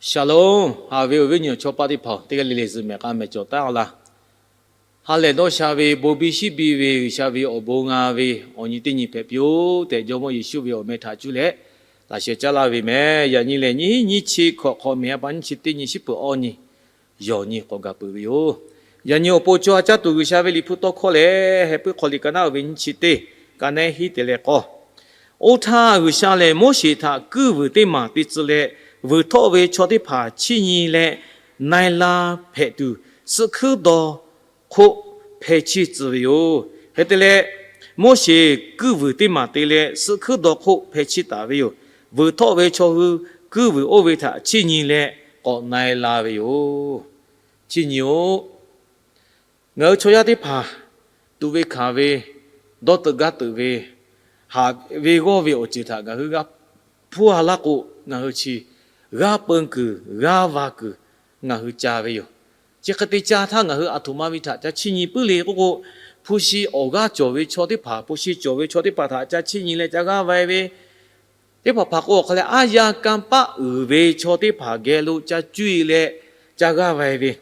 Shalom, haꞈ ve awˬ viˉ awˬ nyi awˬ chawˇ paˆ teˇ hpaˍ-oˬ, teˇ g'aˇ le le zuhꞈ mehˍ k'a mehˍ cawˬ taˉ-a laˇ. Ha lehˬ dawˇ sha ve, bon biˇ shiˉ biˇ ve G'uiˬsha ve awˬ bon g'a ve awˬ nyi teˇ nyi hpehꞈ piˇ-oˆ tehꞈ, Jawˇmawˇ Yeˍsuˆ ve awˬ meh htaꞈ cuˇ leh laꞈ sheh caˉ laˇ ve mehˍ. Yaꞈ nyi lehˬ, nyiˇ hinˉ nyiˇ chi hkawꞈ hk'awꞈ mehˍ a pa nyiˇ chi teˇ nyi shiˉ peuˬ awˇ nyi yawˬ nyi k'awꞈ gaˬ peuˬ ve yoˬ. Yaꞈ nyi awˬ pon caw ha caˇ tuˬ G'uiˬsha ve Liꞈ hpu tawˇ hkawˇ lehˬ, Heh puiˉ hk'aw liꞈ ka naˉ uiˍ ve nyiˇ chi teˇ ka nehˉ hiˉ te leh k'awˇ, Oˇ htaˇ G'uiˬsha lehˬ Moˉseˍ htaꞈ kuiˇ vuiˬ teˇ maˬ te tcuh leh, vuiˬ htawˆ ve chaw teˇ hpaˍ chiˇ nyi leh na-e la hpehꞈ tuˬ, suhˆ hkuiˉ daw hk'oˆ hpeh chiˇ tcuh ve yoˬ. Hk'e te leh, Moˉseˍ kuiˇ vuiˬ teˇ maˬ te leh suhˆ hkuiˉ daw hk'oˆ hpeh chiˇ taˍ ve yoˬ. Vuiˬ htawˆ ve chaw hui kuiˇ vuiˬ oˇ ve htaꞈ chiˇ nyi leh k'awꞈ na-e la ve yoˬ. Chiˇ nyi-oˆ. Ngaˬ hui chaw yaˇ teˇ hpaˍ tuꞈ ve hkanˍ ve, dawˇ teuꞈ gaˇ teuꞈ ve, haꞈ ve g'awˇ ve awˬ ceuˬ htaꞈ ngaˬ hui g'a hpuˇ-a laˇ k'o, ngaˬ hui chi g'aˇ peun kuiˬ g'aˇ va kuiˬ ngaˬ hui ca ve yoˬ. Chi hk'e te ca htaˇ, ngaˬ hui aˬ htoꞈ ma ve htaꞈ ca chiˇ nyi puiˉ le k'oˆ k'o, hpu shi awˬ g'aˇ cawˬ ve chaw teˇ hpaˍ, hpu shi cawˬ ve chaw teˇ hpaˍ htaꞈ ca chiˇ nyi leh ca g'aˇ va-e ve, teˇ hpaˍ hpaˍ k'o awˬ hk'a leh aˉ yaˇ kanˇ paˆ uiˍ ve chaw teˇ hpaˍ geh lo ca cuˇ-e leh ca g'aˇ va-e ve,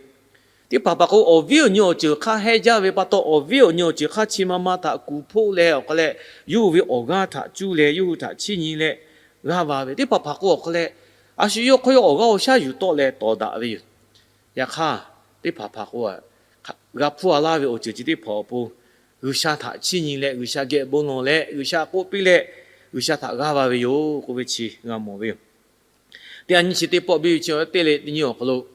teˇ hpaˍ hpaˍ k'o awˬ viˉ awˬ nyi awˬ ceuˬ hk'aˇ hehˆ jaˇ ve pa taw, awˬ viˉ awˬ nyi awˬ ceuˬ hk'aˇ chi ma ma htaꞈ kuˬ hpoˆ leh awˬ hk'a leh yawˇ hui ve awˬ g'aˇ htaꞈ cuˇ leh yawˇ hui htaꞈ chiˇ nyi leh g'aˇ va ve, teˇ hpaˍ hpaˍ k'o awˬ hk'a leh a shu yawˇ hk'aw yawˇ awˬ g'aˇ awˬ shaˉ yuˬ tawˆ leh tawˍ daꞈ ve yoˬ. Yaꞈ hk'aˇ, teˇ hpaˍ hpaˍ k'o g'a hpuˇ-a laˇ ve awˬ ceuˬ chi teˇ hpaˍ awˬ pon G'uiˬsha htaꞈ chiˇ nyi leh G'uiˬsha geh bon lawˬ leh G'uiˬsha k'oˆ piˇ leh G'uiˬsha htaꞈ g'aˇ va ve yoˬ k'oˆ ve chi g'a mawˬ ve yoˬ. Teˇ a nyi chi teˇ pawˆ biˇ ve chi teˇ leh teˇ nyi awˬ hk'aw lo,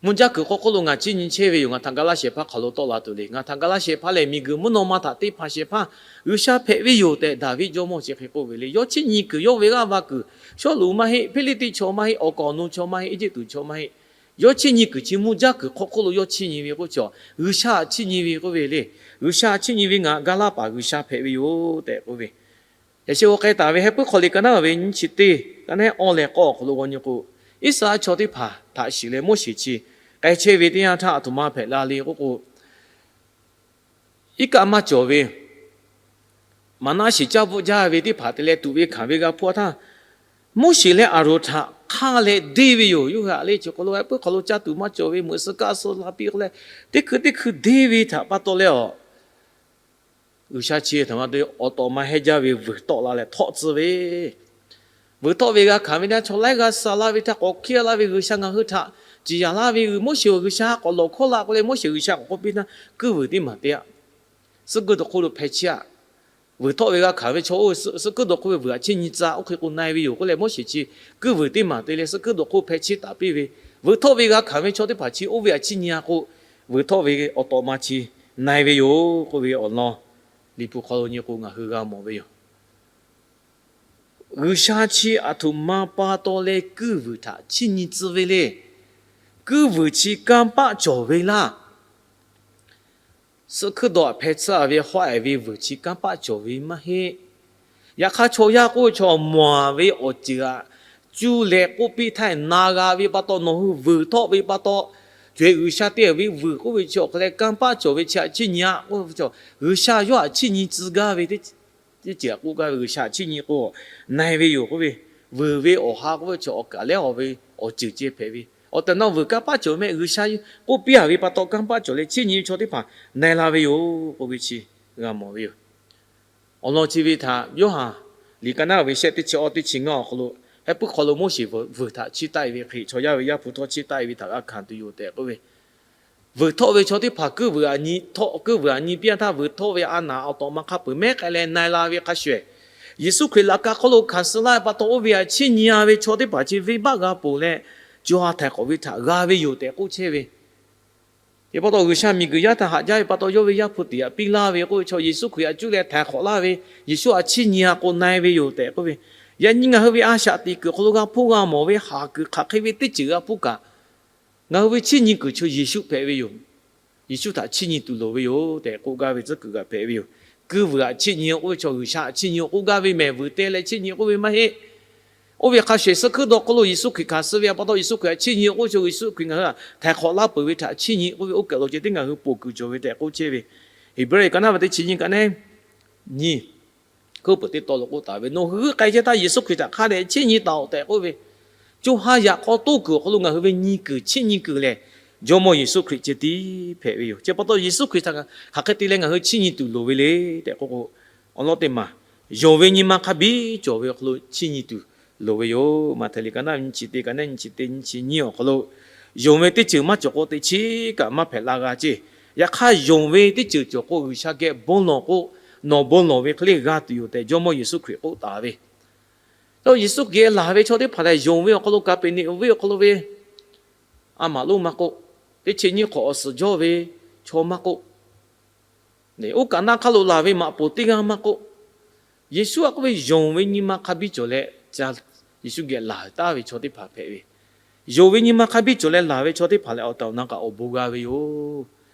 mvuhˇ jaˇ kuiˬ hk'aw hk'oˆ lo ngaˬ chiˇ nyi chehˇ ve yoˬ. Ngaˬ htaꞈ ga laˇ shehˍ hpaˇ hk'aˬ lo tawˆ la tuˬ le. Ngaˬ htaꞈ ga laˇ shehˍ hpaˇ lehˬ, miˬguiˬ mvuhˇ naw ma htaꞈ te hpanˍ shehˍ hpaˇ G'uiˬsha hpehꞈ ve yoˬ tehꞈ Daˍviˆ jawˇmawˇ chi hk'e k'oˆ ve le. Yawˇ chiˇ nyi kuiˬ yawˇ ve g'aˇ va kuiˬ, Sawˉluꞈ maˇ heˆ, Hpiˇliˇtiˆ chaw maˇ heˆ, awˬ kaˍ awˬ nu chaw maˇ heˆ, Eˇjiˇtuꞈ chaw maˇ heˆ, yawˇ chiˇ nyi kuiˬ chi mvuhˇ jaˇ kuiˬ hk'aw hk'oˆ lo yawˇ chiˇ nyi ve k'oˆ chi, G'uiˬsha chiˇ nyi ve k'oˆ ve le. G'uiˬsha chiˇ nyi ve ngaˬ ga laˇ paˍ G'uiˬsha hpehꞈ ve yoˬ tehꞈ k'oˆ ve. Yaꞈ sheh g'aw k'ai taˍ ve Heh puiˉ hk'aw liꞈ ka naˉ ve nyiˇ chi teˇ ka nehˉ awˇ leh k'awˇ awˬ hk'aw lo g'aw nyi k'o, Iˉsaˍreˍlaˆ chaw teˇ hpaˍ htaꞈ shiˍ leh Moˉseˍ chi k'ai chehˇ ve teˇ yanˇ htaˇ, aˬ htoꞈ ma hpehꞈ la le k'oˆ k'o, iˉ kaˆ maˇ cawˬ ve, Maˍnaˆ shiˍ caˇ bvuhˆ jaˇ ve teˇ hpaˍ te leh tuꞈ ve hkanˍ ve g'a hpuˇ-a htaˇ, Moˉseˍ leh Aˍronˍ htaꞈ hk'aˇ leh deˇ ve yoˬ. Yawˇ hui aꞈ le chi hk'aw lo, Heh puiˉ hk'aw lo caˇ tuˬ maˇ cawˬ ve, meuꞈ suh kaˆ suh la piˇ k'oˆ leh, teˇ hkui teˇ hkui deˇ ve htaꞈ pa taw leh awˬ G'uiˬsha chi htaꞈ ma te awˬ tawꞈ ma hehˇ jaˇ ve vuiˬ tawˆ la leh htawˆ tcuh ve, vuiˬ htawˆ ve g'a hkanˍ ve htaˇ, chaw laiˉ g'aˇ suh laˇ ve htaˇ, k'awꞈ hkiˇ laˇ ve G'uiˬsha ngaˬ hui htaꞈ ciˍ yanˍ laˇ ve, Moˉseˍ-oˬ, G'uiˬsha k'awꞈ lawˬ hkawˇ la k'oˆ leh, Moˉseˍ G'uiˬsha k'awꞈ k'oˆ piˇ htaˇ, kuiˇ vuiˬ teˇ maˬ te-a. Suhˉ kuiˉ dawˬ hk'oˆ lo hpeh chiˇ-a. Vuiˬ htawˆ ve g'a hkanˍ ve chaw oˇ suhˉ kuiˉ dawˬ hk'oˆ ve vuiˬ htaꞈ chiˇ nyi tcuh-a, oˇ hk'e k'o na-e ve yoˬ k'oˆ leh, Moˉseˍ chi kuiˇ vuiˬ teˇ maˬ te leh suhˉ kuiˉ dawˬ hk'oˆ hpeh chiˇ taˍ piˇ ve, vuiˬ htawˆ ve g'a hkanˍ ve chaw teˇ hpaˍ chi oˇ ve htaꞈ chiˇ nyi-a k'o, vuiˬ htawˆ ve awˬ tawꞈ ma chi na-e ve yoˬ k'oˆ ve awˬ lawn Liꞈ hpu hk'aw lo nyi k'o ngaˬ hui g'a mawˬ ve yoˬ. G'uiˬsha chi aˬ htoꞈ ma pa taw leh kuiˇ vuiˬ htaꞈ chiˇ nyi tcuh ve le. Kuiˇ vuiˬ chi kanˇ paˆ cawˬ ve laˇ. Suhˉ kuiˉ dawˬ htaꞈ hpeh tcuh-a ve hawˉ-e ve vuiˬ chi kanˇ paˆ cawˬ ve maˇ heˆ. Yaꞈ hk'aˇ, chaw yaˇ k'oˆ ve chaw mawˬ ve awˬ ceuˬ htaꞈ cuˇ leh k'oˆ piˇ htaˇ, na g'a ve pa taw, nawˬ hui vuiˬ htawˆ ve pa taw, co-e G'uiˬsha te-a ve vuiˬ k'oˆ ve chi awˬ hk'a leh kanˇ paˆ cawˬ ve chi htaꞈ chiˇ nyi-a k'oˆ ve, G'uiˬsha yawˇ htaꞈ chiˇ nyi tcuh gaˇ ve teˇ ceuˬ htaꞈ k'oˆ gaˇ ve, G'uiˬsha htaꞈ chiˇ nyi k'o, na-e ve yoˬ k'oˆ ve. Vuiˬ ve awˬ ha k'oˆ ve chi awˬ kaˍ lehˉ awˬ ve awˬ ceuˬ ceh hpehꞈ ve, awˬ tehˬ na vuiˬ kanˇ paˆ cawˬ mehˆ, G'uiˬsha k'oˆ piˇ-a ve pa taw kanˇ paˆ cawˬ leh chiˇ nyi ve chaw teˇ hpaˍ na-e la ve yoˬ k'oˆ ve chi g'a mawˬ ve yoˬ. Awˬ lawn chi ve htaꞈ Yoˇhanˬ liꞈ ka naˉ ve shehˆ teˇ chi awˇ teˇ chi ngaˇ awˬ hk'aw lo, Heh puiˉ hk'aw lo Moˉseˍ vuiˬ htaꞈ chiˇ taˆ-e ve hk'e, chaw yaˇ ve Yaˇ hpu htawˇ chiˇ taˆ-e ve htaꞈ g'a hkanˍ tuˬ yoˬ tehꞈ k'oˆ ve. Vuiˬ htawˆ ve chaw teˇ hpaˍ kuiˇ vuiˬ aꞈ nyi htawˆ, kuiˇ vuiˬ aꞈ nyi piˇ-a htaˇ, vuiˬ htawˆ ve a naˍ awˬ tawꞈ ma hk'a peuˬ mehˉ k'ai leh na-e la ve hk'a shuˍ, Yeˍsuˆ Hkriꞈ laꞈ ka hk'oˆ lo hkanˍ suh laˇ ve pa taw, oˇ ve htaꞈ chiˇ nyi-a ve chaw teˇ hpaˍ chi venˇbaˆ g'a ponˬ leh, co ha htaiˍ hk'awꞈ ve htaꞈ g'a ve yoˬ tehꞈ k'oˆ chehˇ ve. Teˇ pa taw G'uiˬsha miˬguiˬ yaˇ htaꞈ haꞈ jaˇ ve pa taw, yawˇ ve Yaˇ hpu tiꞈ htaꞈ piˇ laˇ ve k'oˆ ve chaw, Yeˍsuˆ Hkriꞈ htaꞈ cuˇ leh htaiˍ hk'awꞈ laˇ ve, Yeˍsuˆ htaꞈ chiˇ nyi-a k'o na-e ve yoˬ tehꞈ k'oˆ ve. Yaꞈ nyi ngaˬ hui ve a shaꞈ teꞈ kuiˬ hk'aw lo g'a hpuˇ g'a mawˬ ve haˍ kuiˬ hk'aˬ hk'e ve teˇ ceuˬ g'a hpuˇ kaꞈ, ngaˬ hui ve chiˇ nyi kuiˬ chaw Yeˍsuˆ hpehꞈ ve yoˬ. Yeˍsuˆ htaꞈ chiˇ nyi tuˬ loˍ ve yoˬ tehꞈ k'oˆ gaˇ ve tcuhˉ kuiˬ kaꞈ hpehꞈ ve yoˬ. Kuiˇ vuiˬ htaꞈ chiˇ nyi k'oˆ ve chaw, G'uiˬsha htaꞈ chiˇ nyi k'oˆ gaˇ ve mehˬ, vuiˬ te leh chiˇ nyi k'oˆ ve maˇ heˆ. Oˇ ve hk'a shuˍ, suhˉ kuiˉ dawˬ hk'oˆ lo Yeˍsuˆ Hkriꞈ hkanˍ suh ve pa taw, Yeˍsuˆ Hkriꞈ htaꞈ chiˇ nyi k'oˆ ve chaw, Yeˍsuˆ Hkriꞈ ngaˬ hui htaꞈ htaiˍ hk'awꞈ laˇ peuˬ ve htaꞈ chiˇ nyi k'oˆ ve, oˇ kaˬ lo ceh tiˉ ngaˬ hui ponˬ kuiˬ cawˬ ve tehꞈ k'oˆ chehˇ ve. Heˍbrehˇ ka naˉ ve teˇ chi nyiˇ ka nehˉ nyi, kuiˉ peuˬ teˇ taw lo k'oˆ taˍ ve, Nawˬ hui k'ai chehˇ htaˇ Yeˍsuˆ Hkriꞈ htaꞈ hk'a dehꞈ chiˇ nyi taˍ-oꞈ tehꞈ k'oˆ ve. co ha yaꞈ k'aw toˇ kuiˬ awˬ hk'aw lo ngaˬ hui ve nyi kuiˬ chiˇ nyi kuiˬ lehˬ, Jawˇmawˇ Yeˍsuˆ Hkriꞈ ceh tiˉ hpehꞈ ve yoˬ. Chi pa taw Yeˍsuˆ Hkriꞈ htaꞈ hk'aˬ hk'e te leh ngaˬ hui chiˇ nyi tuˬ loˍ ve le tehꞈ k'oˆ k'o, awˬ lawn teˇ maˬ, yonˍ ve nyi ma hk'a biˇ cawˬ ve awˬ hk'aw lo chiˇ nyi tuˬ loˍ ve yoˬ. Maꞈhtehˍ liꞈ ka naˉ nyiˇ chi teˇ, ka naˉ nyiˇ chi teˇ, nyiˇ chi nyiˇ awˬ hk'aw lo, yonˍ ve teˇ ceuˬ maˇ cawˬ k'o, teꞈ chiˉ kaꞈ maˇ hpehꞈ la g'a ceˇ. Yaꞈ hk'aˇ, yonˍ ve teˇ ceuˬ cawˬ k'o, G'uiˬsha geh bon lawˬ k'o, nawˬ bon lawˬ ve hk'e le g'a tuˬ yoˬ tehꞈ Jawˇmawˇ Yeˍsuˆ Hkriꞈ k'oˆ taˍ ve. Yeˍsuˆ geh laˬ ve chaw teˇ hpaˍ lehˬ, yonˍ ve awˬ hk'aw lo Kaˍpeˍneˍonˍ venˇ awˬ hk'aw lo ve a maꞈ lonˉ maˇ k'oˆ, teˇ chi nyiˇ hk'awꞈ awˬ suhˍ jawˇ ve chaw maˇ k'oˆ, oˇ kaꞈ naˆ hk'aˇ lo laˬ ve maꞈ poˍ teˇ g'aˇ maˇ k'oˆ, Yeˍsuˆ a k'oˆ ve yonˍ ve nyi ma hk'a biˇ cawˬ leh, Yeˍsuˆ geh laˬ taˍ ve chaw teˇ hpaˍ hpehꞈ ve. Yonˍ ve nyi ma hk'a biˇ cawˬ leh laˬ ve chaw teˇ hpaˍ lehˬ, awˬ tehˬ awˬ na kaꞈ awˬ bon g'a ve yoˬ,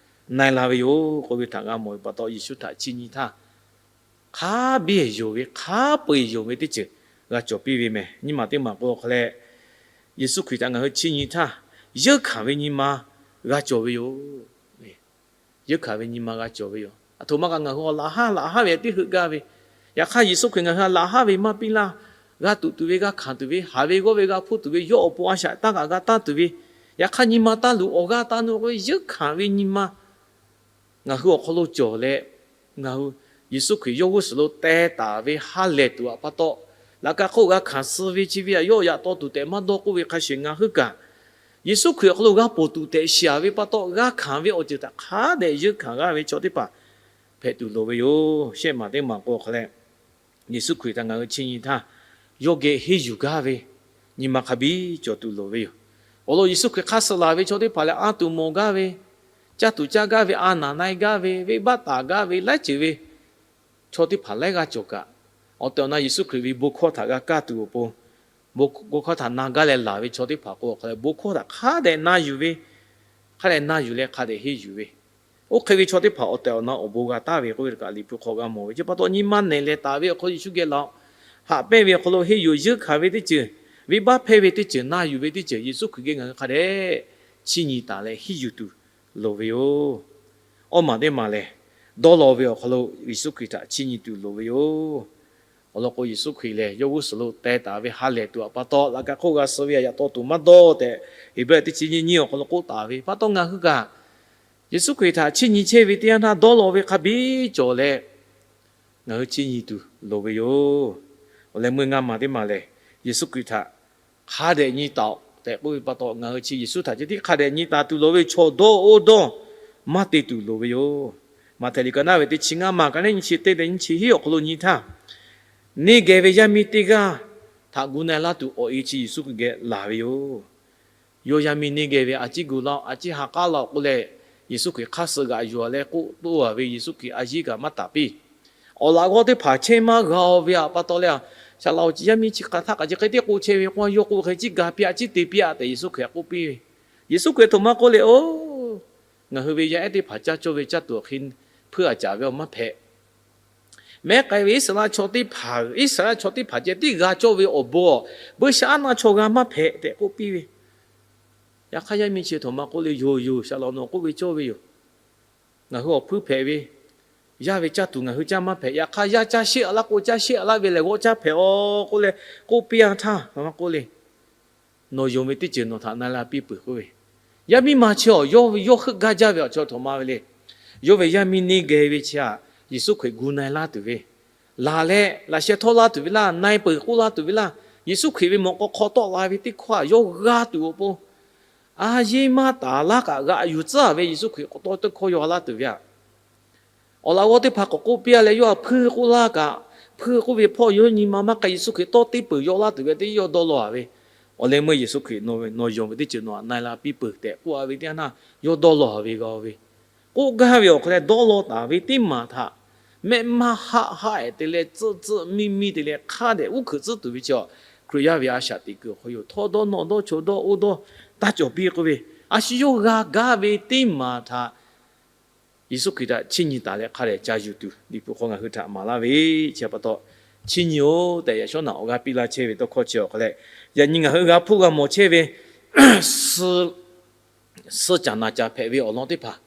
na e la ve yoˬ k'oˆ ve htaꞈ g'a mawˬ ve pa taw, Yeˍsuˆ htaꞈ chiˇ nyi htaˇ, hk'a biˇ yonˍ ve, hk'a peu-eˬ yonˍ ve teˇ ceuˬ g'a cawˬ piˇ ve meh. Nyiˇ maˬ teˇ maˬ k'o hk'a leh, Yeˍsuˆ Hkriꞈ htaꞈ ngaˬ hui chiˇ nyi htaˇ, yeunˇ hkanˍ ve nyi ma g'a cawˬ ve yoˬ. Yeunˇ hkanˍ ve nyi ma g'a cawˬ ve yoˬ. Aˬ htoꞈ ma kaꞈ ngaˬ hui awˬ laꞈ haˉ laꞈ haˉ ve teˇ heuˆ gaˇ ve, yaꞈ hk'aˇ Yeˍsuˆ Hkriꞈ ngaˬ hui a laꞈ haˉ ve maˇ piˇ laˇ. G'a tuꞈ tuˬ ve, g'a hkanˍ tuˬ ve, haˍ ve g'awˇ ve g'a hpuˇ tuˬ ve, yawˇ awˬ pon a shaꞈ taˇ kaꞈ g'a taˇ tuˬ ve, yaꞈ hk'aˇ nyi ma taˇ luˬ awˬ g'aˇ taˇ nu k'oˆ ve, yeunˇ hkanˍ ve nyi ma ngaˬ hui awˬ hk'aw lo cawˬ leh, ngaˬ hui Yeˍsuˆ Hkriꞈ yawˇ g'uˇ suhˍ lo teh taˍ ve ha lehˬ tuˬ aꞈ pa taw, laꞈ ka hk'oˆ g'a hkanˍ suh ve chi ve aꞈ, yawˇ yaꞈ taw tuˬ tehꞈ maˇ dawˇ k'oˆ ve hk'a shuˍ, ngaˬ hui kaꞈ Yeˍsuˆ Hkriꞈ awˬ hk'aw lo g'a ponˬ tuˬ tehꞈ shiˍ ve pa taw, g'a hkanˍ ve awˬ ceuˬ htaꞈ hk'a dehꞈ yeunˇ hkanˍ g'a ve chaw teˇ hpaˍ hpehꞈ tuˬ loˍ ve yoˬ. Shehˆ maˬ teˇ maˬ k'o hk'a leh, Yeˍsuˆ Hkriꞈ htaꞈ ngaˬ hui chiˇ nyi htaˇ, yawˇ geh henˇ yuˬ gaˇ ve nyi ma hk'a biˇ cawˬ tuˬ loˍ ve yoˬ. Awˬ lawn Yeˍsuˆ Hkriꞈ hk'aˇ suh laˬ ve chaw teˇ hpaˍ lehˬ, anˇ tuˬ mawˬ gaˇ ve, caˇ tuˬ caˇ gaˇ ve, a naˍ na e gaˇ ve, venˇbaˆ taˍ gaˇ ve, laiˉ ceuˬ ve chaw teˇ hpaˍ laiˉ g'aˇ cawˬ kaꞈ, awˬ tehˬ awˬ na Yeˍsuˆ Hkriꞈ ve bon hkawˇ htaꞈ g'a kaˇ tuˬ awˬ pon, bon hkawˇ htaꞈ na gaˇ leh laˬ ve chaw teˇ hpaˍ k'o, hk'a leh bon hkawˇ htaꞈ hk'a dehꞈ na yuˬ ve, hk'a dehꞈ na yuˬ leh hk'a dehꞈ henˇ yuˬ ve, oˇ hk'e ve chaw teˇ hpaˍ awˬ tehˬ awˬ na awˬ bon g'a taˍ ve k'oˆ ve kaꞈ Liꞈ hpu hk'aw g'a mawˬ ve. Chi pa taw nyi ma nehˬ leh taˍ ve awˬ hk'aw lo Yeˍsuˆ geh laˬ, haꞈ pehnˇ ve awˬ hk'aw lo henˇ yuˬ yeunˇ hkanˍ ve teˇ ceuˬ, venˇbaˆ hpehˇ ve teˇ ceuˬ, na yuˬ ve teˇ ceuˬ, Yeˍsuˆ Hkriꞈ geh ngaˬ hui hk'a dehꞈ chiˇ nyi taˍ leh henˇ yuˬ tuˬ loˍ ve yoˬ. Awˇ maˬ teˇ maˬ lehˬ, dawˇ law ve awˬ hk'aw lo Yeˍsuˆ Hkriꞈ htaꞈ chiˇ nyi tuˬ loˍ ve yoˬ. Awˬ lawn k'o, Yeˍsuˆ Hkriꞈ lehˬ yawˇ g'uˇ suhˍ lo teh taˍ ve ha lehˬ tuˬ aꞈ pa taw, laꞈ ka hk'oˆ g'a suh ve aꞈ, yaꞈ taw tuˬ maˇ dawˇ tehꞈ, Heˍbrehˇ teˇ chi nyiˇ nyiˇ awˬ hk'aw lo k'oˆ taˍ ve pa taw, ngaˬ hui kaꞈ Yeˍsuˆ Hkriꞈ htaꞈ chiˇ nyi chehˇ ve teˇ yanˇ htaˇ, dawˇ law ve hk'a biˇ cawˬ leh, ngaˬ hui chiˇ nyi tuˬ loˍ ve yoˬ. Awˬ leh meuˇ ngaˇ maˬ teˇ maˬ lehˬ, Yeˍsuˆ Hkriꞈ htaꞈ hk'a dehꞈ nyi taˍ-oꞈ tehꞈ k'oˆ ve pa taw, ngaˬ hui chi Yeˍsuˆ htaꞈ ceh tiˉ hk'a dehꞈ nyi taˍ tuˬ loˍ ve chaw dawˇ oˇ dawˇ maˇ te tuˬ loˍ ve yoˬ. Maꞈhtehˍ liꞈ ka naˉ ve teˇ chi ngaˇ maˬ, ka naˉ nyiˇ chi teˇ leh nyiˇ chi hiˉ awˬ hk'aw lo nyi htaˇ, neˇ geh ve yaˇ miˇ teˇ g'aˇ htaꞈ gu na e laˇ tuˬ awˬ e chi Yeˍsuˆ Hkriꞈ geh laˬ ve yoˬ. Yawˇ yaˇ miˇ neˇ geh ve a ciˉ gu laˇ-oˆ, a ciˉ ha k'aˉ laˇ-oˆ k'oˆ leh, Yeˍsuˆ Hkriꞈ hk'aˇ suh g'aꞈ yuˬ leh k'oˆ toˆ a ve, Yeˍsuˆ Hkriꞈ a yiˉ kaꞈ maˇ taˍ piˇ. Awˬ laꞈ g'awˇ teˇ hpaˍ chehˇ maˇ g'a-o ve aꞈ pa taw leh, a, shaˍ laꞈ-oˬ, yaˇ miˇ chi hk'aˬ htaˇ kaꞈ chi hk'e teˇ k'o chehˇ ve k'o, yawˇ k'oˆ hk'e ciˉ ga piˇ-a, ciˉ te piˇ-a tehꞈ Yeˍsuˆ Hkriꞈ k'oˆ piˇ ve. Yeˍsuˆ Hkriꞈ htoꞈ ma k'oˆ le, oˬ, ngaˬ hui ve yaˇ ehˉ teˇ hpaˍ caˇ cawˇ ve caˇ tuˬ awˬ hk'e hpuiˇ a caˍ ve awˬ maˇ hpehꞈ. Mehˉ k'ai ve Iˉsaˍreˍlaˆ chaw teˇ hpaˍ, Iˉsaˍreˍlaˆ chaw teˇ hpaˍ ceh tiˉ g'a cawˇ ve awˬ bon, buiˇshaˆaˉnaˆ chaw g'a maˇ hpehꞈ tehꞈ k'oˆ piˇ ve. Yaꞈ hk'aˇ, yaˇ miˇ chi htoꞈ ma k'oˆ le, yoˬ, yoˬ, shaˍ laꞈ-oˬ, nawˬ k'oˆ ve cawˇ ve yoˬ. Ngaˬ hui awˬ hpuiˇ hpehꞈ ve, yaˇ ve caˇ tuˬ ngaˬ hui caˇ maˇ hpehꞈ. Yaꞈ hk'aˇ, yaˇ caˇ sheˆ-a laˇ k'o, caˇ sheˆ-a laˇ ve lehˬ, g'awˇ caˇ hpehꞈ-aw k'oˆ leh k'oˆ piˇ-a htaˇ, htoꞈ ma k'oˆ le, nawˬ yonˍ ve teˇ ceuˬ nawˬ htaꞈ na la piˇ peuˬ k'oˆ ve. Yaˇ miˇ ma chi-awˬ, yawˇ ve yawˇ heuˆ gaˇ jaˇ ve awˬ chaw htoꞈ ma ve le. Yawˇ ve yaˇ miˇ neˇ geh ve chi-a, Yeˍsuˆ Hkriꞈ gu na e laˇ tuˬ ve, laˬ leh laꞈ sheh htawˇ laˇ tuˬ ve laˇ, na e peuˬ k'oˆ laˇ tuˬ ve laˇ, Yeˍsuˆ Hkriꞈ ve mawꞈ k'aw hk'aw tawˆ la ve teˇ hkawˇ-a yawˇ g'a tuˬ awˬ pon, a yeˇ maˇ taˍ laˇ kaꞈ g'aꞈ yuˬ tcuhˉ-a ve Yeˍsuˆ Hkriꞈ k'awꞈ tawˇ teˇ hkawˇ yaw laˇ tuˬ ve aꞈ. Awˬ laꞈ g'awˇ teˇ hpaˍ k'awꞈ k'oˆ piˇ-a leh, yawˇ htaꞈ hpuiˇ k'oˆ laˇ kaꞈ, hpuiˇ k'oˆ ve hpawˇ yawˇ nyi ma maˇ k'ai, Yeˍsuˆ Hkriꞈ tawˇ teˇ peuˬ yaw laˇ tuˬ ve teˇ yawˇ dawˇ law-a ve. Awˬ leh meuˇ Yeˍsuˆ Hkriꞈ, nawˬ yonˍ ve teˇ ceuˬ nawˬ htaꞈ na e la piˇ peuˬ tehꞈ k'oˆ-a ve teˇ yanˇ, yawˇ dawˇ law-a ve g'a ve. K'oˆ gaˇ ve awˬ hk'aw leh dawˇ law taˍ ve teˇ maˬ htaꞈ mehˆ maˇ haˆ haˆ-ehˍ te leh, tcuhˆ tcuhˆ miˇ miˇ te leh, hk'a dehꞈ uˉ hkuiꞈ tcuhˉ tuˬ ve chi-a, Hkriꞈ yaˇ ve a shaꞈ teꞈ kuiˬ awˬ hk'aw yoˬ. Htawˇ dawˇ nawˇ dawˇ chaw dawˇ oˇ dawˇ taˇ cawˬ piˇ k'oˆ ve, a shu yawˇ g'a gaˇ ve teˇ maˬ htaꞈ Yeˍsuˆ Hkriꞈ htaꞈ chiˇ nyi taˍ leh hk'a dehꞈ ca yuˬ tuˬ Liꞈ hpu hk'aw ngaˬ hui htaꞈ maˍ laˇ ve, chi pa taw, chiˇ nyi-oˬ tehꞈ yaꞈ shawˉ naꞈ awˬ g'aˇ piˇ laˇ chehˇ ve tawˇ hkawˇ chi awˬ hk'aw leh, yaꞈ nyi ngaˬ hui g'a hpuˇ g'a mawˬ chehˇ ve, suh caˍ naˍ caˍ hpehꞈ ve awˬ lawn teˇ hpaˍ,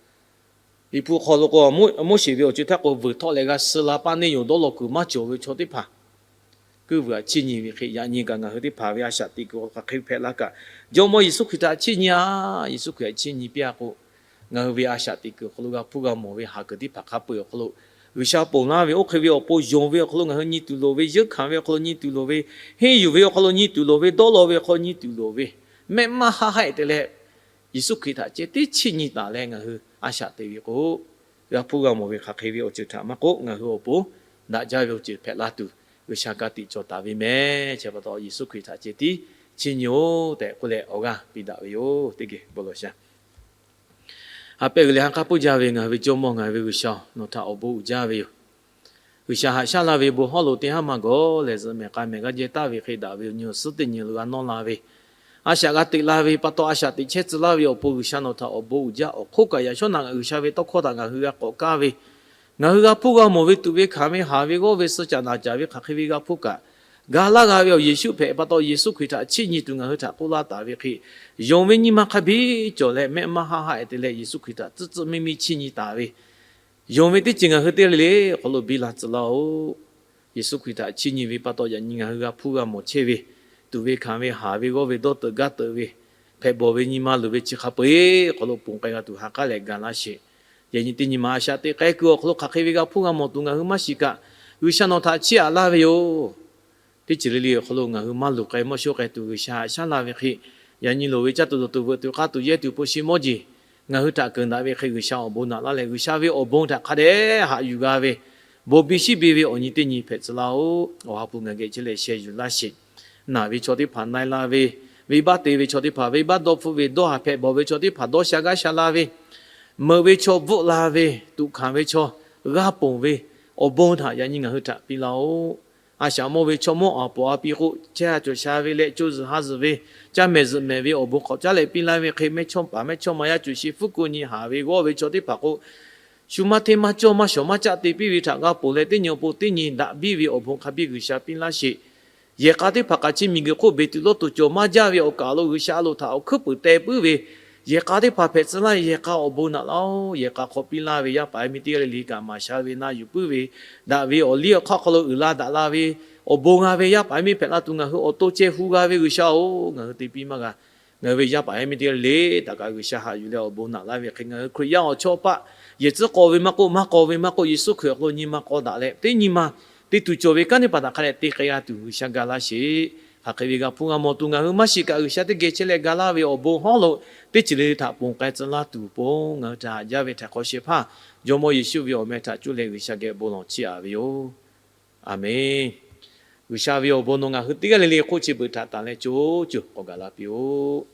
Liꞈ hpu hk'aw lo k'o, Moˉseˍ ve awˬ co htaˇ k'o, vuiˬ htawˆ leh g'a suh la paˇ neˇ yoˬ, dawˇ law kuiˬ maˇ cawˬ ve chaw teˇ hpaˍ G'uiˇ vuiˬ htaꞈ chiˇ nyi ve hk'e, yaꞈ nyi kaꞈ ngaˬ hui teˇ hpaˍ ve a shaꞈ teꞈ kuiˬ awˬ hk'aw hk'aˬ hk'e hpehꞈ la kaꞈ, Jawˇmawˇ Yeˍsuˆ Hkriꞈ htaꞈ chiˇ nyi-a. Yeˍsuˆ Hkriꞈ htaꞈ chiˇ nyi piˇ-a k'o, ngaˬ hui ve a shaꞈ teꞈ kuiˬ awˬ hk'aw lo g'a hpuˇ g'a mawˬ ve haˍ kuiˬ teˇ hpaˍ hk'a peu-eˬ awˬ hk'aw lo, G'uiˬsha ponˬ laˇ ve oˇ hk'e ve awˬ pon yonˍ ve awˬ hk'aw lo ngaˬ hui nyi tuˬ loˍ ve, yeunˇ hkanˍ ve awˬ hk'aw lo nyi tuˬ loˍ ve, henˇ yuˬ ve awˬ hk'aw lo nyi tuˬ loˍ ve, dawˇ law ve awˬ hk'aw lo nyi tuˬ loˍ ve, mehˆ maˇ haˆ haˆ-e te leh, Yeˍsuˆ Hkriꞈ htaꞈ ceh tiˉ chiˇ nyi taˍ leh ngaˬ hui a shaꞈ teꞈ ve k'o, g'a hpuˇ g'a mawˬ ve hk'aˬ hk'e ve awˬ ceuˬ htaꞈ maˇ k'oˆ, ngaˬ hui awˬ pon daꞈ jaˇ ve awˬ ceuˬ hpehꞈ la tuˬ, G'uiˬsha ka tiꞈ cawˬ taˍ ve mehˬ. Chi pa taw Yeˍsuˆ Hkriꞈ htaꞈ ceh tiˉ chiˇ nyi-oˬ tehꞈ k'oˆ leh awˬ g'aˇ piˇ daꞈ ve yoˬ. Teˇ geh bon lawˬ sha. Ha pehˇ g'uiˬ leh ha k'aˉ puiˉ jaˇ ve ngaˬ hui ve Jawˇmawˇ, ngaˬ hui ve G'uiˬsha-oˬ, nawˬ htaꞈ awˬ bon uiˍ jaˇ ve yoˬ. G'uiˬsha haꞈ shaˉ la ve bon hawˉ lo teˇ haˉ maˇ gawˬ lehˬ, zuhꞈ mehˍ k'ai mehˍ g'aˇ jehˇ taˍ ve hk'e daꞈ ve awˬ nyi awˬ suhˉ teˇ nyi lo g'a nawˇ la ve, a shaꞈ g'a teꞈ la ve pa taw, a shaꞈ teꞈ chehˇ tcuh laˇ ve awˬ pon G'uiˬsha nawˬ htaꞈ awˬ bon uiˍ jaˇ. Awˬ hk'oˆ kaꞈ yaꞈ shawˉ naꞈ G'uiˬsha ve tawˇ hkawˇ htaꞈ ngaˬ hui g'a k'awꞈ kaˇ ve, ngaˬ hui g'a hpuˇ g'a mawˬ ve tuꞈ ve hkanˍ ve haˍ ve g'awˇ ve suh caꞈ naˬ caˍ ve hk'aˬ hk'e ve g'a hpuˇ kaꞈ, ga laˇ g'a ve awˬ Yeˍsuˆ hpehꞈ pa taw, Yeˍsuˆ Hkriꞈ htaꞈ chiˇ nyi tuˬ ngaˬ hui htaꞈ k'oˆ laˇ taˍ ve hk'e, yonˍ ve nyi ma hk'a biˇ cawˬ leh mehˆ maˇ haˆ haˆ-e te leh Yeˍsuˆ Hkriꞈ htaꞈ tcuhˉ tcuhˉ miˇ miˇ chiˇ nyi taˍ ve, yonˍ ve teˇ ceuˬ ngaˬ hui teˇ g'aˇ le le awˬ hk'aw lo biˇ la tcuh laˇ-oˆ. Yeˍsuˆ Hkriꞈ htaꞈ chiˇ nyi ve pa taw, yaꞈ nyi ngaˬ hui g'a hpuˇ g'a mawˬ chehˇ ve tuꞈ ve hkanˍ ve haˍ ve g'awˇ ve dawˇ teuꞈ gaˇ teuꞈ ve, hpehꞈ bawˬ ve nyi ma luˬ ve chi hk'a peu-eˬ awˬ hk'aw lo ponˬ k'ai g'a tuˬ ha k'aˉ leh ga laˇ sheˍ. Yaꞈ nyi teˇ nyi ma a shaꞈ teꞈ k'ai kuiˬ awˬ hk'aw lo hk'aˬ hk'e ve g'a hpuˇ g'a mawˬ tuˬ ngaˬ hui maˇ shiˍ kaꞈ, G'uiˬsha nawˬ htaꞈ chiˇ aꞈ laˇ ve yoˬ. Teˇ ceuˬ le le awˬ hk'aw lo ngaˬ hui maˇ luˬ k'ai mawˇ shoˆ k'ai tuˬ G'uiˬsha haꞈ shaˉ laˇ ve hk'e, yaꞈ nyi loˍ ve caˇ tuˬ dawˬ tuˬ veuꞈ tuˬ k'aˇ tuˬ yehˇ tuˬ hpu shi mawˇ jeˬ ngaˬ hui htaꞈ keunˍ daꞈ ve hk'e, G'uiˬsha awˬ bon naꞈ laˇ leh, G'uiˬsha ve awˬ bon htaꞈ hk'a dehꞈ haꞈ yuˬ g'a ve, bon biˇ shiˉ biˇ ve awˬ nyi teˇ nyi hpehꞈ tcuh laˇ-oˆ. Awˬ ha hpu ngaˬ geh chehˇ leh sheh yuˬ laˇ sheˍ. Naˬ ve chaw teˇ hpaˍ na-e la ve, venˇbaˆ te ve chaw teˇ hpaˍ venˇbaˆ dawˇ hpfuhˆ ve, dawˇ haˍ hpehꞈ bawˬ ve chaw teˇ hpaˍ dawˇ sha gaˇ sha la ve, meuꞈ ve chaw bvuhˆ la ve, tuꞈ hkanˍ ve chaw g'aˇ ponˬ ve, awˬ bon htaꞈ yaꞈ nyi ngaˬ hui htaꞈ piˇ laˇ-oˆ. A shaꞈ mawˇ ve chaw mawˇ awˬ pawˍ a pi k'o, chehˇ ha cawˬ sha ve leh co zuhˬ ha zuhˬ ve, caˇ mehˍ zuhꞈ mehˍ ve awˬ bon k'awꞈ caˉ leh piˇ laˇ ve hk'e, mehˇ chawˇ paˍ mehˇ chawˇ ma yaˇ cuˬ shi fuˉ ko nyi haˍ ve g'awˇ ve chaw teˇ hpaˍ k'o, shu maˇ hteˇ maˇ cawˇ maˇ shawˍ maˇ caˆ te piˇ ve htaꞈ g'a ponˬ leh, teˇ nyi awˬ pon teˇ nyi daꞈ biˇ ve awˬ bon hk'a biˇ G'uiˬsha piˇ laˇ sheˍ. Yehˬ k'a teˇ hpaˍ kaꞈ chi miˬguiˬ hk'oˆ beˬ tuˬ lawˇ tuˬ cawˬ maˇ jaˇ ve awˬ kaˍ lo G'uiˬsha a loˍ htaꞈ awˬ hkuiˉ puiˍ teh puiˉ ve, yehˬ k'a teˇ hpaˍ hpehꞈ tcuh laˇ, yehˬ k'a awˬ bon naꞈ laˇ-oˆ. Yehˬ k'a hk'aw piˇ laˇ ve yaˇ paˍ yaˇ miˇ teˇ g'aˇ le le kaꞈ maˍ sha ve na yuˬ puiˉ ve, daꞈ ve awˬ liˇ awˬ hk'aˇ hk'aw lo uiˍ la daꞈ la ve, awˬ bon g'a ve yaˇ paˍ yaˇ miˇ hpehꞈ la tuˬ ngaˬ hui awˬ to ceh hu g'a ve G'uiˬsha-oˬ, ngaˬ hui te piˇ maˇ g'a. Ngaˬ hui ve yaˇ paˍ yaˇ miˇ teˇ g'aˇ le le htaꞈ kaꞈ G'uiˬsha haꞈ yuˬ leh awˬ bon naꞈ laˇ ve hk'e, ngaˬ hui Hkriꞈ yaˇ awˬ chawˇ paˆ yehˬ tcuhˉ k'aw ve maˇ k'oˆ, maˇ k'aw ve maˇ k'oˆ, Yeˍsuˆ Hkriꞈ awˬ hk'aw lo nyi ma k'aw daꞈ leh, teˇ nyi ma te tuˬ cawˬ ve kanˉ teˇ hpaˍ htaꞈ hk'a dehꞈ te k'ai g'a tuˬ G'uiˬsha ga laˇ sheˍ. Hk'aˬ hk'e ve g'a hpuˇ g'a mawˬ tuˬ ngaˬ hui maˇ shiˍ kaꞈ, G'uiˬsha teˇ geh chehˇ leh ga laˇ ve awˬ bon hawˉ lo teˇ ceuˬ le le htaꞈ ponˬ k'ai tcuh laˇ tuˬ awˬ pon ngaˬ hui htaꞈ haꞈ jaˇ ve htaiˍ hk'awꞈ shehˍ hpaˇ Jawˇmawˇ Yeˍsuˆ ve awˬ meh htaꞈ cuˇ leh G'uiˬsha geh bon lawˬ chiˇ aꞈ ve yoˬ. Aˬmenˍ. G'uiˬsha ve awˬ bon nawˬ ngaˬ hui teˇ g'aˇ le le hk'oˆ chi beuꞈ htaꞈ tanˬ leh co co k'awꞈ gaˬ la piˇ-oˆ.